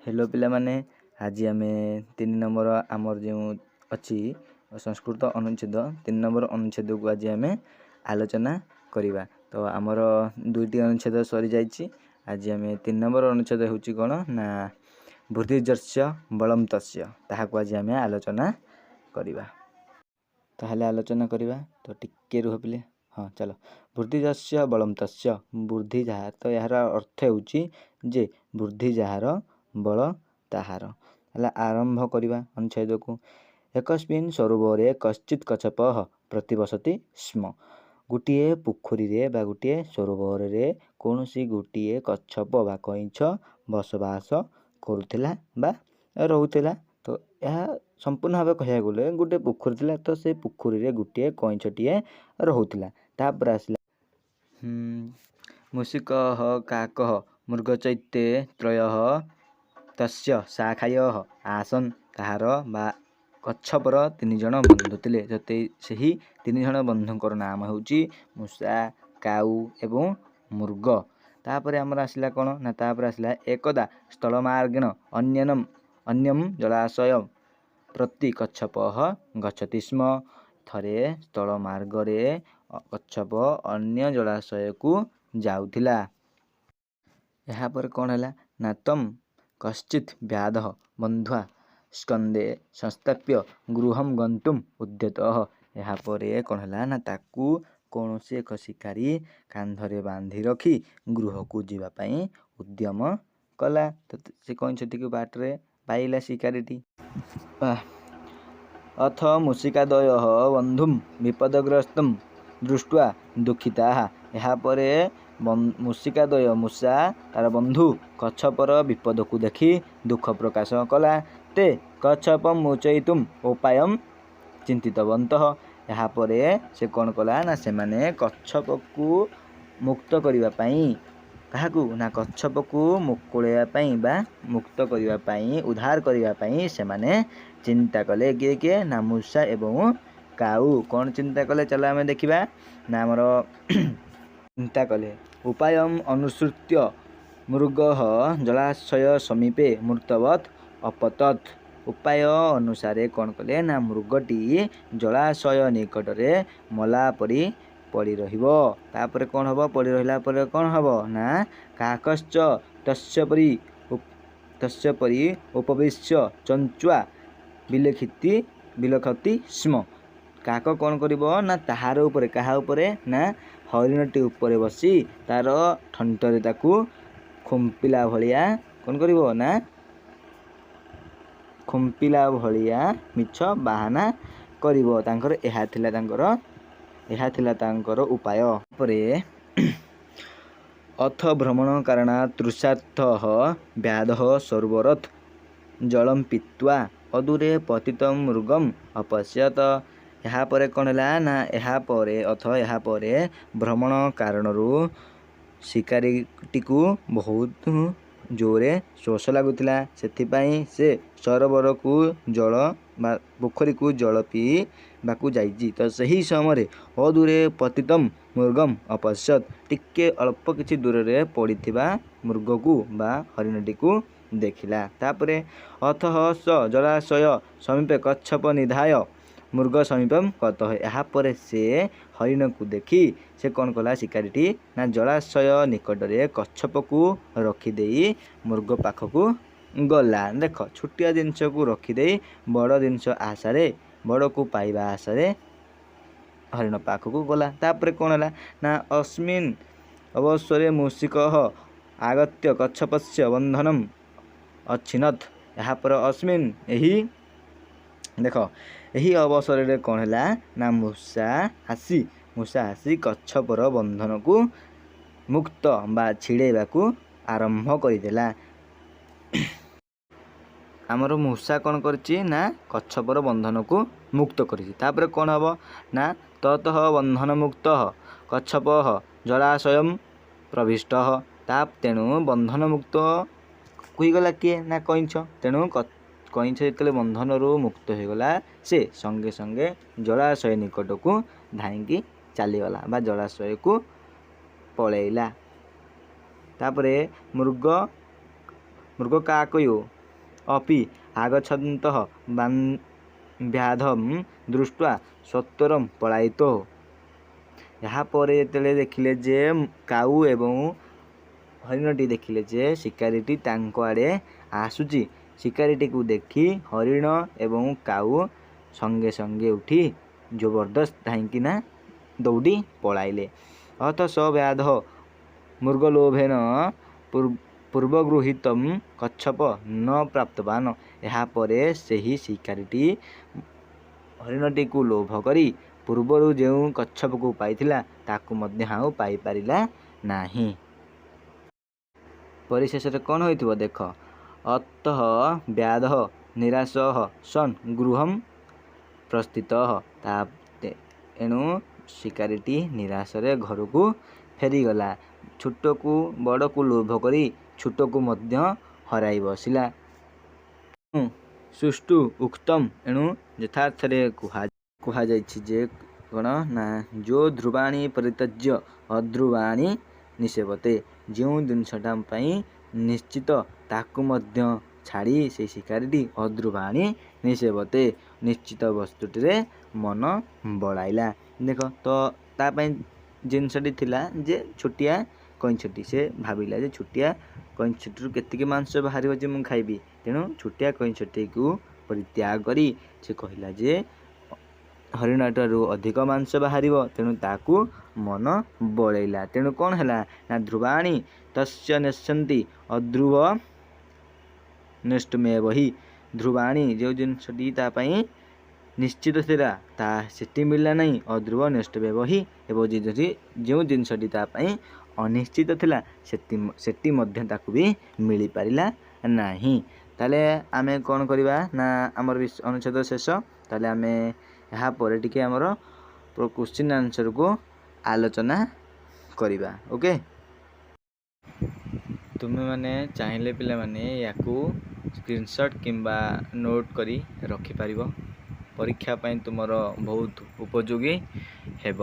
Hello ପିଲାମାନେ, ଆଜି ଆମେ 3 ନମ୍ବର ଆମର ଯେଉଁ ଅଛି ସଂସ୍କୃତ ଅନୁଚ୍ଛେଦ, 3 ନମ୍ବର ଅନୁଚ୍ଛେଦକୁ ଆଜି ଆମେ ଆଲୋଚନା କରିବା। ତ ଆମର 2ଟି ଅନୁଚ୍ଛେଦ ସରିଯାଇଛି। ଆଜି ଆମେ 3 ନମ୍ବର ଅନୁଚ୍ଛେଦ ହେଉଛି କ'ଣ ନା ବୃଦ୍ଧିଯସ୍ୟ ବଳଂ ତସ୍ୟ, ତାହାକୁ ଆଜି ଆମେ ଆଲୋଚନା କରିବା। ତାହେଲେ ଆଲୋଚନା କରିବା। ତ ଟିକେ ରୁହ ପିଲେ। ହଁ, ଚାଲ। ବୃଦ୍ଧିଯସ୍ୟ ବଳଂ ତସ୍ୟ, ବୃଦ୍ଧି ଯାହା, ତ ଏହାର ଅର୍ଥ ହେଉଛି ଯେ ବୃଦ୍ଧି ଯାହାର ବଳ ତାହାର। ହେଲା, ଆରମ୍ଭ କରିବା ଅନୁଚ୍ଛେଦକୁ। ଏକସ୍ମିନ୍ ସରୋବରେ କଶ୍ଚିତ୍ କଚ୍ଛପଃ ପ୍ରତିବସତି ସ୍ମ। ଗୋଟିଏ ପୋଖରୀରେ ବା ଗୋଟିଏ ସରୋବରରେ କୌଣସି ଗୋଟିଏ କଚ୍ଛପ ବା କଇଁଛ ବସବାସ କରୁଥିଲା ବା ରହୁଥିଲା। ତ ଏହା ସମ୍ପୂର୍ଣ୍ଣ ଭାବେ କହିବାକୁ ଗଲେ ଗୋଟେ ପୋଖରୀ ଥିଲା, ତ ସେ ପୋଖରୀରେ ଗୋଟିଏ କଇଁଛଟିଏ ରହୁଥିଲା। ତାପରେ ଆସିଲା ମୂଷିକଃ କାକଃ ମୃଗଚୈତେ ତ୍ରୟଃ ତସ୍ୟ ଶାଖାୟଃ ଆସନ୍। ତାହାର ବା କଚ୍ଛପର 3 ଜଣ ବନ୍ଧୁ ଥିଲେ। ସେହି 3 ଜଣ ବନ୍ଧୁଙ୍କର ନାମ ହେଉଛି ମୂଷା, କାଉ ଏବଂ ମୃଗ। ତାପରେ ଆମର ଆସିଲା କ'ଣ ନା ତାପରେ ଆସିଲା ଏକଦା ସ୍ଥଳମାର୍ଗେଣ ଅନ୍ୟମ ଜଳାଶୟ ପ୍ରତି କଚ୍ଛପଃ ଗଚ୍ଛତି ସ୍ମ। ଥରେ ସ୍ଥଳ ମାର୍ଗରେ କଚ୍ଛପ ଅନ୍ୟ ଜଳାଶୟକୁ ଯାଉଥିଲା। ଏହାପରେ କ'ଣ ହେଲା ନା ତମ୍ କଶ୍ଚିତ୍ ବ୍ୟାଧଃ ବନ୍ଧ୍ୱା ସ୍କନ୍ଧେ ସଂସ୍ଥାପ୍ୟ ଗୃହಂ ଗନ୍ତୁମ୍ ଉଦ୍ୟତଃ। ଏହାପରେ କ'ଣ ହେଲା ନା ତାକୁ କୌଣସି ଏକ ଶିକାରୀ କାନ୍ଧରେ ବାନ୍ଧି ରଖି ଗୃହକୁ ଯିବା ପାଇଁ ଉଦ୍ୟମ କଲା। ତ ସେ କଇଁଛଟିକୁ ବାଟରେ ପାଇଲା ଶିକାରୀଟି। ଅଥ ମୂଷିକାଦୟଃ ବନ୍ଧୁಂ ବିପଦଗ୍ରସ୍ତಂ ଦୃଷ୍ଟ୍ୱା ଦୁଃଖିତାଃ। ଏହାପରେ ମୂଷିକାଦୟ, ମୂଷା ତାର ବନ୍ଧୁ କଚ୍ଛପର ବିପଦକୁ ଦେଖି ଦୁଃଖ ପ୍ରକାଶ କଲା। ତେ କଚ୍ଛପಂ ମୋଚୟିତୁମ୍ ଉପାୟಂ ଚିନ୍ତିତବନ୍ତଃ। ଏହାପରେ ସେ କ'ଣ କଲା ନା ସେମାନେ କଚ୍ଛପକୁ ମୁକ୍ତ କରିବା ପାଇଁ, କାହାକୁ ନା କଚ୍ଛପକୁ ମୁକୁଳେଇବା ପାଇଁ ବା ମୁକ୍ତ କରିବା ପାଇଁ, ଉଦ୍ଧାର କରିବା ପାଇଁ ସେମାନେ ଚିନ୍ତା କଲେ। କିଏ କିଏ ନା ମୂଷା ଏବଂ କାଉ। କ'ଣ ଚିନ୍ତା କଲେ, ଚାଲ ଆମେ ଦେଖିବା। ନା ଆମର ଚିନ୍ତା କଲେ ଉପାୟମ୍ ଅନୁସୃତ୍ୟ ମୃଗଃ ଜଳାଶୟ ସମୀପେ ମୃତବତ୍ ଅପତତ୍। ଉପାୟ ଅନୁସାରେ କ'ଣ କଲେ ନା ମୃଗଟି ଜଳାଶୟ ନିକଟରେ ମଲା ପରି ପଡ଼ି ରହିବ। ତାପରେ କ'ଣ ହେବ, ପଡ଼ି ରହିଲା ପରେ କ'ଣ ହେବ ନା କାକଶ୍ଚ ତସ୍ୟ ପରି ଉପବିଶ୍ୟ ଚଞ୍ଚୁଆ ବିଲଖତି ସ୍ମ। କାକ କ'ଣ କରିବ ନା ତାହାର ଉପରେ, କାହା ଉପରେ ନା ହରିଣଟି ଉପରେ ବସି ତାର ଥଣ୍ଟରେ ତାକୁ ଖୁମ୍ପିଲା ଭଳିଆ କ'ଣ କରିବ ନା ଖୁମ୍ପିଲା ଭଳିଆ ମିଛ ବାହାନା କରିବ। ତାଙ୍କର ଏହା ଥିଲା ତାଙ୍କର ଉପାୟ। ପରେ ଅଥ ଭ୍ରମଣ କାରଣାତ୍ ତୃଷାର୍ତ୍ତଃ ବ୍ୟାଧଃ ସରୋବରତ୍ ଜଳಂ ପୀତ୍ୱା ଅଦୂରେ ପତିତಂ ମୃଗମ୍ ଅପଶ୍ୟତ। ଏହାପରେ କ'ଣ ହେଲା ନା ଏହାପରେ ଅଥ ଏହାପରେ ଭ୍ରମଣ କାରଣରୁ ଶିକାରୀଟିକୁ ବହୁତ ଜୋରେ ଶୋଷ ଲାଗୁଥିଲା। ସେଥିପାଇଁ ସେ ସରୋବରକୁ ଜଳ ବା ପୋଖରୀକୁ ଜଳ ପିଇବାକୁ ଯାଇଛି। ତ ସେହି ସମୟରେ ଅଦୂରେ ପତିତମ୍ ମୃଗମ୍ ଅପଶ୍ୟତ୍, ଟିକେ ଅଳ୍ପ କିଛି ଦୂରରେ ପଡ଼ିଥିବା ମୃଗକୁ ବା ହରିଣଟିକୁ ଦେଖିଲା। ତାପରେ ଅଥଃ ସ ଜଳାଶୟ ସମୀପେ କଚ୍ଛପ ନିଧାୟ ମୃଗ ସମୀପಂ ଗତଃ। ଏହାପରେ ସେ ହରିଣକୁ ଦେଖି ସେ କ'ଣ କଲା ଶିକାରୀଟି ନା ଜଳାଶୟ ନିକଟରେ କଚ୍ଛପକୁ ରଖିଦେଇ ମୃଗ ପାଖକୁ ଗଲା। ଦେଖ, ଛୋଟିଆ ଜିନିଷକୁ ରଖିଦେଇ ବଡ଼ ଜିନିଷ ଆଶାରେ, ବଡ଼କୁ ପାଇବା ଆଶାରେ ହରିଣ ପାଖକୁ ଗଲା। ତାପରେ କ'ଣ ହେଲା ନା ଅସ୍ମିନ୍ ଅବସରେ ମୂଷିକଃ ଆଗତ୍ୟ କଚ୍ଛପସ୍ୟ ବନ୍ଧନମ୍ ଅଛିନତ୍। ଏହାପରେ ଅସ୍ମିନ୍ ଏହି ଦେଖ ଏହି ଅବସରରେ କ'ଣ ହେଲା ନା ମୂଷା ଆସି କଚ୍ଛପର ବନ୍ଧନକୁ ମୁକ୍ତ ବା ଛିଡ଼େଇବାକୁ ଆରମ୍ଭ କରିଦେଲା। ଆମର ମୂଷା କ'ଣ କରିଛି ନା କଚ୍ଛପର ବନ୍ଧନକୁ ମୁକ୍ତ କରିଛି। ତାପରେ କ'ଣ ହେବ ନା ତତଃ ବନ୍ଧନମୁକ୍ତଃ କଚ୍ଛପଃ ଜଳାଶୟಂ ପ୍ରବିଷ୍ଟଃ। ତେଣୁ ବନ୍ଧନମୁକ୍ତ ହୋଇଗଲା କିଏ ନା କଇଁଛ। ତେଣୁ କଇଁଛ ଯେତେବେଳେ ବନ୍ଧନରୁ ମୁକ୍ତ ହୋଇଗଲା ସେ ସଙ୍ଗେ ସଙ୍ଗେ ଜଳାଶୟ ନିକଟକୁ ଧାଇଁକି ଚାଲିଗଲା ବା ଜଳାଶୟକୁ ପଳେଇଲା। ତାପରେ ମୃଗ ମୃଗକାକୟୋ ଅପି ଆଗଚ୍ଛନ୍ତଃ ବ୍ୟାଧಂ ଦୃଷ୍ଟ୍ୱା ସତ୍ୱରଂ ପଳାୟିତୋ। ଏହାପରେ ଯେତେବେଳେ ଦେଖିଲେ ଯେ କାଉ ଏବଂ ହରିଣଟି ଦେଖିଲେ ଯେ ଶିକାରୀଟି ତାଙ୍କ ଆଡ଼େ ଆସୁଛି, ଶିକାରୀଟିକୁ ଦେଖି ହରିଣ ଏବଂ କାଉ ସଙ୍ଗେ ସଙ୍ଗେ ଉଠି ଜବରଦସ୍ତ ଧାଇଁକିନା ଦୌଡ଼ି ପଳାଇଲେ। ଅଥ ସ ବ୍ୟାଧ ମୃଗଲୋଭେନ ପୂର୍ବଗୃହୀତಂ କଚ୍ଛପ ନ ପ୍ରାପ୍ତବାନ। ଏହାପରେ ସେହି ଶିକାରୀଟି ହରିଣଟିକୁ ଲୋଭ କରି ପୂର୍ବରୁ ଯେଉଁ କଚ୍ଛପକୁ ପାଇଥିଲା, ତାକୁ ମଧ୍ୟ ଆଉ ପାଇପାରିଲା ନାହିଁ। ପରିଶେଷରେ କ'ଣ ହୋଇଥିବ ଦେଖ। ଅତଃ ବ୍ୟାଧଃ ନିରାଶଃ ସନ୍ ଗୃହಂ ପ୍ରସ୍ଥିତଃ। ତା ଏଣୁ ଶିକାରୀଟି ନିରାଶରେ ଘରକୁ ଫେରିଗଲା। ଛୋଟକୁ ବଡ଼କୁ ଲୋଭ କରି ଛୋଟକୁ ମଧ୍ୟ ହରାଇ ବସିଲା। ସୁଷ୍ଠୁ ଉକ୍ତମ୍, ଏଣୁ ଯଥାର୍ଥରେ କୁହାଯାଇଛି ଯେ କ'ଣ ନା, ଯୋ ଧ୍ରୁବାଣୀ ପରିତ୍ୟଜ୍ୟ ଅଧ୍ରୁବାଣୀ ନିଷେବତେ। ଯେଉଁ ଜିନିଷଟା ପାଇଁ ନିଶ୍ଚିତ, ତାକୁ ମଧ୍ୟ ଛାଡ଼ି ସେଇ ଶିକାରୀଟି ଅଧ୍ରୁବାଣୀ ନିଷେବତେ, ନିଶ୍ଚିତ ବସ୍ତୁଟିରେ ମନ ବଳାଇଲା। ଦେଖ ତ, ତା ପାଇଁ ଜିନିଷଟି ଥିଲା ଯେ ଛୋଟିଆ କଇଁଛଟି। ସେ ଭାବିଲା ଯେ ଛୋଟିଆ କଇଁଛଟିରୁ କେତିକି ମାଂସ ବାହାରିବ ଯେ ମୁଁ ଖାଇବି? ତେଣୁ ଛୋଟିଆ କଇଁଛଟିକୁ ପରିତ୍ୟାଗ କରି ସେ କହିଲା ଯେ ହରିଣଠାରୁ ଅଧିକ ମାଂସ ବାହାରିବ, ତେଣୁ ତାକୁ ମନ ବଳେଇଲା। ତେଣୁ କ'ଣ ହେଲା ନା, ଧ୍ରୁବାଣୀ ତସ୍ୟ ନେସନ୍ତି ଅଧ୍ରୁବ ନେଷ୍ଟମେବ ହି। ଧ୍ରୁବାଣୀ, ଯେଉଁ ଜିନିଷଟି ତା ପାଇଁ ନିଶ୍ଚିତ ଥିଲା, ତା ସେଠି ମିଳିଲା ନାହିଁ, ଅଧ୍ରୁବ ନେଷ୍ଟମେବ ହି, ଏବଂ ଯେଉଁ ଜିନିଷଟି ତା ପାଇଁ ଅନିଶ୍ଚିତ ଥିଲା, ସେଠି ମଧ୍ୟ ତାକୁ ବି ମିଳିପାରିଲା ନାହିଁ। ତାହେଲେ ଆମେ କ'ଣ କରିବା ନା, ଆମର ଅନୁଚ୍ଛେଦ ଶେଷ। ତାହେଲେ ଆମେ ଏହାପରେ ଟିକେ ଆମର କୋଶ୍ଚିନ୍ ଆନ୍ସର୍କୁ ଆଲୋଚନା କରିବା। ଓକେ, ତୁମେମାନେ ଚାହିଁଲେ ପିଲାମାନେ ୟାକୁ ସ୍କ୍ରିନସଟ୍ କିମ୍ବା ନୋଟ୍ କରି ରଖିପାରିବ, ପରୀକ୍ଷା ପାଇଁ ତୁମର ବହୁତ ଉପଯୋଗୀ ହେବ।